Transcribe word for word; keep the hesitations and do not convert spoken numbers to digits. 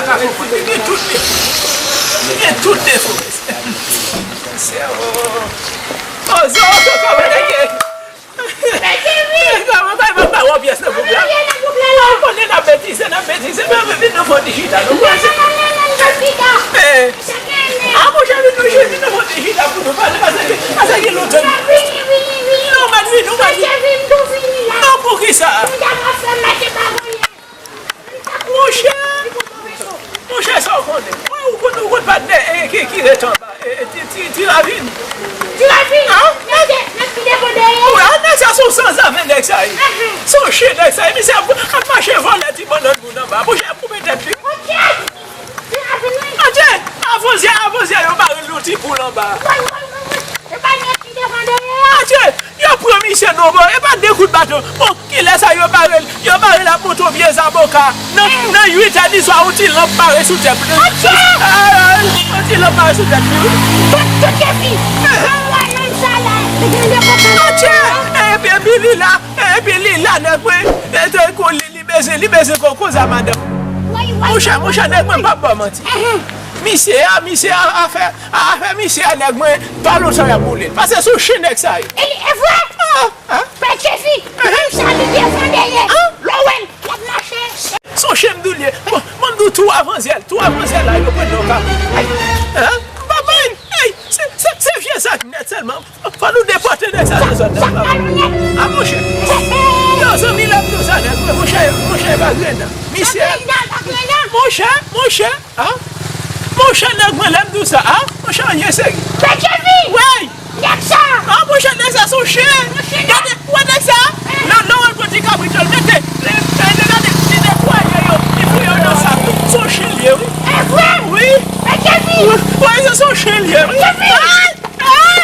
Li gen tout defo. Li gen tout defo. Mesye, oh. Oh, Zo, Zo, kòman nèg ye? Kòman bagay, pa, pa wè pyès nan gwoup la? Ou konnen n ap betize, n ap betize, men vin nou fè yon ti chita, nou prese. Eh. Ah, monchè, vin nou, vin nou fè yon ti chita pou nou pale, paske, paske gen lontan. Non, m ap vini, m ap vini. Non, poukisa? Monchè, monchè, sa w konnen. Ou konn, ou konn patnè, eh, ki, ki ret anba, eh, eh, ti, ti, ti ravin. Ti ravin? An? Nèg, nèg ki devan dèyè. Wi, an, nèg sa se yon sanzave, nèg sa ye. Se yon chen, nèg sa ye. Misye ap, ap mache vòlè ti bannann moun anba. Monchè, ap koupe tèt li. Ok. Ti ravin, wi. Adje, avanzyè, avanzyè, yo bare l yon ti boul anba. Wi, wi, wi, wi. Se pa nèg ki devan dèyè a. Adje, yo pran misye non, bon, e pa de kout baton. Bon, kilè sa yo bare l? Yo bare l ap monte yon vye zaboka. Nan, nan uit è di swa, yon ti lanp bare sou tèt li. Adje! Ah, yon ti lanp bare sou tèt li, wi. Tout, tout epi. Anwa nonm sa la, li gen de kote. Adje! Epi, epi li la, epi li la, nèg mwen. E te kou li, li bezwen, li bezwen ko-, koze a madanm. Woy, woy. Monchè, monchè, nèg mwen p ap ba w manti. Misye a, misye a, afè, afè misye a, nèg mwen, pa lontan y ap boule l. Paske se yon chen nèg sa ye. E, e vre? Ah, ah. Pè Tchefi, nonm sa li devan dèyè. Ah. Lè w wè l, l ap mache. Se yon chen m di w l ye. Bon, bon, m di w tou avanzyè l, tou avanzyè l la, yo pran nan kamo. Hein? Babay, hey, se, se, se vye zak nèt sèlman. Fò nou depòte nèg sa nan zòn nan. A, monchè. Yo, zanmi, lè m di w sa, nèg mwen, monchè, monchè, pa grenn nan. Misye. Monchè, monchè, a? Monchè, nèg mwen, lè m di w sa, a? Monchè, anyen serye. Wi. Nèg sa. A, monchè, nèg sa se yon chen. Gade, ou wè nèg sa? Lè, lè w wè l pran ti kabrit yo, l mete, li, li, li gade, li netwaye yo, li foure yo nan sak. Se yon chen l ye, wi. E vre? Wi. Wi, se yon chen l ye, wi. Ay! Ay!